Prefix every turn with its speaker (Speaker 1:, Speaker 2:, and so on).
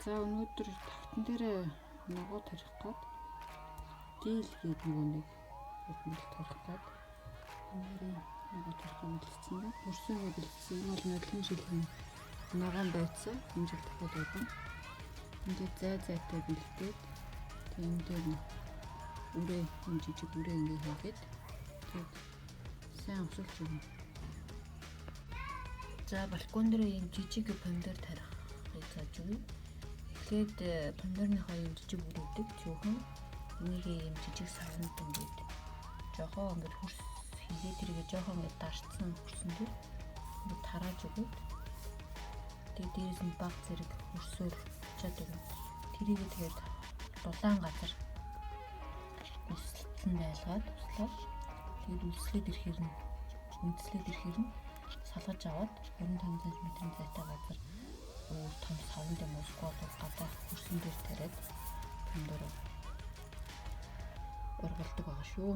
Speaker 1: За, өнөөдөр тавтан дээрээ ногоо тарих гээд, дийл гээд нөгөө нэг хурмал тарих гээд, энэ ногоо тарих бэлдсэн байна. Хөрсөн бэлдсэн. Энэ бол нодлон жилийн ногоон байцаа. Энэ жил дахиад ургана. Ингээд зай зайтай бэлдээд, тэг энэ дээр үрээ, энэ жижиг үрээ ингээ хийгээд, тэгээд сайн өсөлж өгнө.
Speaker 2: За, балкон дээр ийм жижиг помидор тарихыг зааж өгье. Эхлээд помидорныхоо ийм жижиг үрээдэг цөөхөн энийг ийм жижиг савнд ингээд жоохоо ингээд хөрс хийгээд, тэрийг жоохоо ингээд дарцсан хөрсөн дээр ингээд тарааж өгөөд, тэгээд дээрээс нь баг зэрэг хөрсөөр чад өгнө. Тэрийг тэгээд дулаан газар өсөлтөн байлгаад услаад, тэгээд үндэслээд ирэхээр нь салгаж аваад 25 см-ийн зайтай газар өөр том савнд юм уу эсвэл гадаа хөрсөн дээр тариад помидор ургалдаг байгаа шүү.